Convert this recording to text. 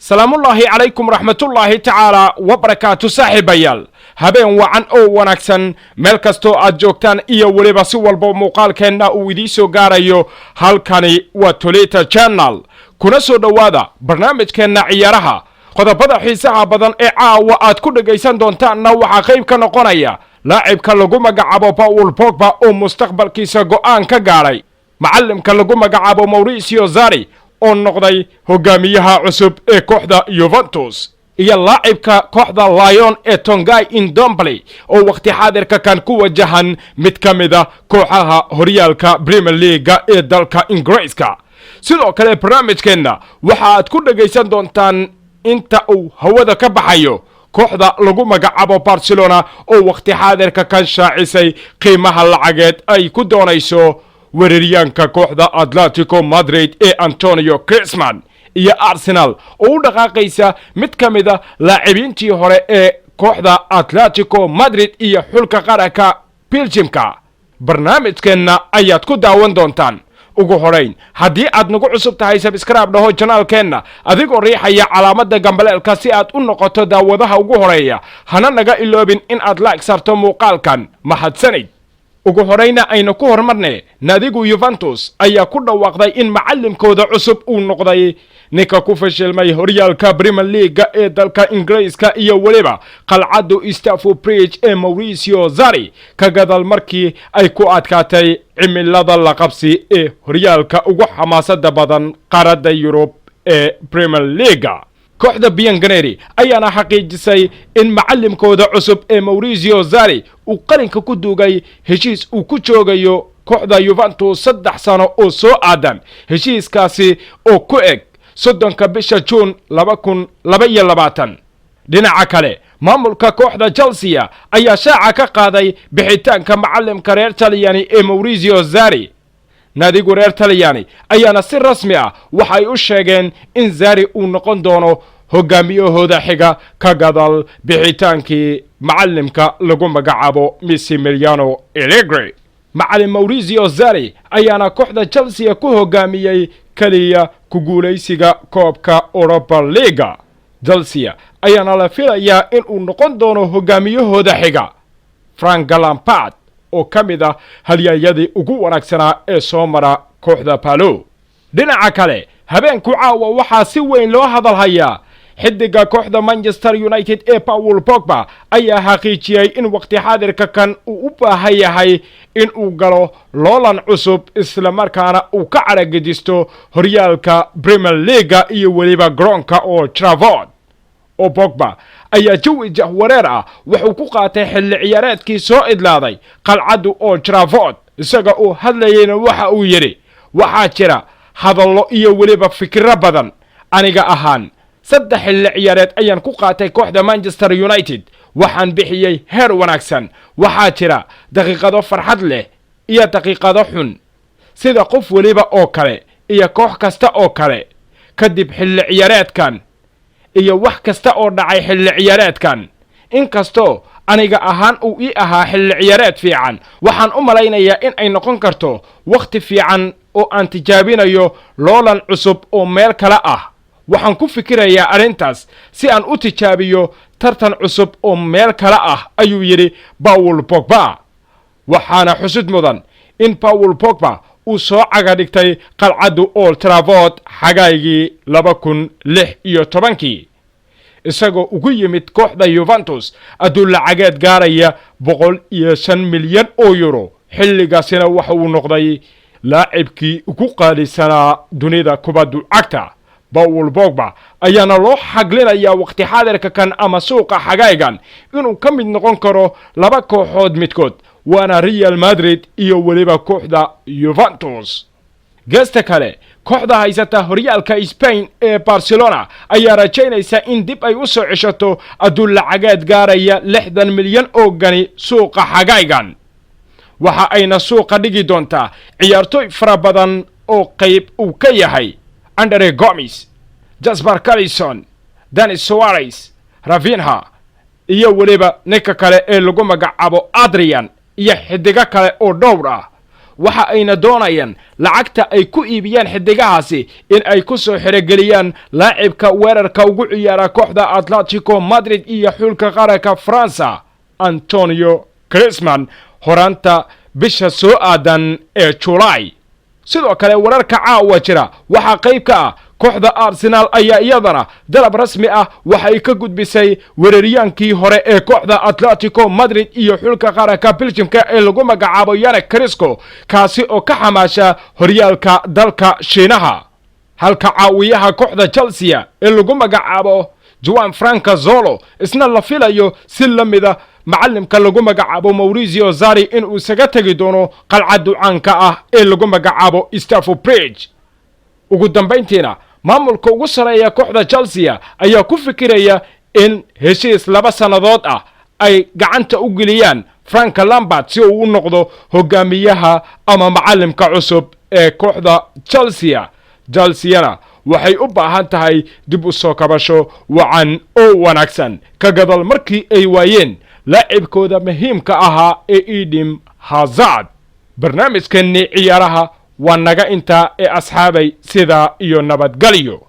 Salaamullaahi calaykum, raxmatullaahi tacaala wabarakaatu. Saaxiibayaal, habeen wacan oo wanaagsan meel kastoo aad joogtaan iyo weliba si walba muuqaalkeenna uu idiin soo gaarayo. Halkani waa Tolita Channel, kuna soo dhowaada barnaamijkeenna ciyaaraha. Qodobada xiisaha badan ee caawa aad ku dhegaysan doontaanna waxaa qayb ka noqonaya laacibka lagu magacaabo Paul Pogba oo mustaqbalkiisa go'aan ka gaadhay, macallimka lagu magacaabo Maurizio Sarri oo noqday hogaamiyaha cusub ee kooxda Juventus, iyo laacibka kooxda Lyon ee Tanguy Ndombele oo wakhti xaadirka kan ku wajahan mid ka mida kooxaha horyaalka Premier League-ga ee dalka Ingiriiska. Sidoo kale barnaamijkeenna waxa aad ku dhegaysan doontaan inta uu hawada ka baxayo kooxda lagu magacaabo Barcelona oo wakhti xaadirka kan shaacisay qiimaha lacageed ay ku doonayso weeraryaanka kooxda Atletico Madrid ee Antonio Griezmann, iyo Arsenal oo u dhaqaaqaysa mid ka mida laacibiintii hore ee kooxda Atletico Madrid iyo xulka qaranka Beljimka. Barnaamijkeenna ayaad ku daawan doontaan. Ugu horayn, haddii aad nagu cusub tahay, subscribe dhaho channel-keenna adigoo riixaya calaamadda gambaleelka si aad u noqoto daawadaha ugu horeeya. Hana naga iloobin in aad like sarto muuqaalkan. Mahadsanid. Ugu horayna aynu ku horumarne, naadigu Juventus ayaa ku dhawaaqday in macallimkooda cusub uu noqday ninka ku fashilmay horyaalka Premier League-ga ee dalka Ingiriiska iyo weliba qalcaddu Stamford Bridge ee Maurizio Sarri, ka gadal markii ay ku adkaatay cimilada la qabsi ee horyaalka ugu xamaasada badan qaaradda Yurub ee Premier League-ga. Kooxda Bianconeri ayaana xaqiijisay in macallimkooda cusub ee Maurizio Sarri uu qalinka ku duugay heshiis uu ku joogayo kooxda Juventus 3 sano oo soo aadan, heshiiskaasi oo ku eg 30-ka bisha Juun 2022. Dhinaca kale, maamulka kooxda Chelsea ayaa shaaca ka qaaday bixitaanka macallimka reer Talyaani ee Maurizio Sarri. Naadigu reer Talyaani ayaana si rasmi ah waxay u sheegeen in Sarri uu noqon doono hogaamiyahooda xiga, ka gadal bixitaankii macallimka lagu magacaabo Massimiliano Allegri. Macalin Maurizio Sarri ayaana kooxda Chelsea ku hogaamiyey keliya ku guulaysiga koobka Europa League-ga. Chelsea ayaana la filayaa in uu noqon doono hogaamiyahooda xiga Frank Lampard oo ka mid ah halyaayadii ugu wanaagsanaa ee soo mara kooxda Blue. Dhinaca kale, habeenku caawa waxaa si weyn loo hadalhayaa xidiga kooxda Manchester United ee Paul Pogba ayaa xaqiijiyey in waqti xaadirka kan uu u baahan yahay in uu galo loolan cusub, islamarkaana uu ka caragedisto horyaalka Premier League-ga iyo weliba garoonka Old Trafford. Oo Pogba ayaa jawi jahwareer ah wuxuu ku qaatay xilli ciyaareedkii soo idlaaday qalcaddu Old Trafford. Isaga uu hadlayeyna waxa uu yidhi: "Waxaa jira hadallo iyo weliba fikiro badan. Aniga ahaan 3 xilli ciyaareed ayaan ku qaatay kooxda Manchester United. Waxaan bixiyey heer wanaagsan. Waxaa jira daqiiqado farxad leh iyo daqiiqado xun, sida qof weliba oo kale iyo koox kasta oo kale. Kadib xilli ciyaareedkan iyo wax kasta oo dhacay xilli ciyaareedkan, inkastoo aniga ahaan uu ii ahaa xilli ciyaareed fiican, waxaan u malaynayaa in ay noqon karto wakhti fiican oo aan tijaabinayo loolan cusub oo meel kale ah. Waxaan ku fikirayaa arrintaas si aan u tijaabiyo tartan cusub oo meel kale ah," ayuu yidhi Paul Pogba. Waxaana xusud mudan in Paul Pogba uu soo caga dhigtay qalcaddu Old Trafford xagaygii 2016-kii, isagoo ugu yimid kooxda Juventus adduun lacageed gaaraya 105 milyan oo euro. Xilligaasina waxa uu noqday laacibkii ugu qaalisanaa dunida kubaddu cagta. Paul Pogba ayaana loo xaglinayaa waqti xaadirka kan ama suuqa xagaygan inuu ka mid noqon karo laba kooxood midkood, waana Real Madrid iyo weliba kooxda Juventus. Geesta kale, kooxda haysata horyaalka Spain ee Barcelona ayaa rajaynaysa in dib ay u soo ceshato adduun lacageed gaaraya 60 milyan oo gani suuqa xagaygan. Waxa ayna suuqa dhigi doontaa ciyaartoy fara badan oo qayb uu ka yahay Andre Gomes, Jasper Cillessen, Denis Suarez, Raphinha iyo weliba ninka kale ee lagu magacaabo Adrian iyo xidigo kale oo dhowr ah. Waxa ayna doonayaan lacagta ay ku iibiyaan xidigahaasi in ay ku soo xerogeliyaan laacibka weerarka ugu ciyaara kooxda Atletico Madrid iyo xulka qaranka Faransa, Antonio Griezmann, horaanta bisha soo aadan ee Julaay. Sidoo kale, wararka caawa jira waxaa qayb ka ah kooxda Arsenaal ayaa iyadana dalab rasmi ah waxay ka gudbisay weeraryaankii hore ee kooxda Atletico Madrid iyo xulka qaranka Biljimka ee lagu magacaabo Yannick Carrasco, kaasi oo ka xamaasha horyaalka dalka Shiinaha, halka caawiyaha kooxda Chelsea ee lagu magacaabo Juan Franco Zolo isna la filayo si la mida macalimka lagu magacaabo Maurizio Sarri inuu isaga tegi doono qalcaddu caanka ah ee lagu magacaabo Stamford Bridge. Ugu dambayntiina, maamulka ugu sareeya kooxda Chelsea ayaa ku fikiraya in heshiis 2 sannadood ah ay gacanta u geliyaan Frank Lampard si uu u noqdo hogaamiyaha ama macalimka cusub ee kooxda Chelsea. Chelseana waxay u baahan tahay dib u soo kabasho wacan oo wanaagsan ka gadal markii ay waayeen laacibkooda muhiimka ahaa ee Eden Hazard. Barnaamijkeenni ciyaaraha waa naga intaa ee asxaabay, sidaa iyo nabadgelyo.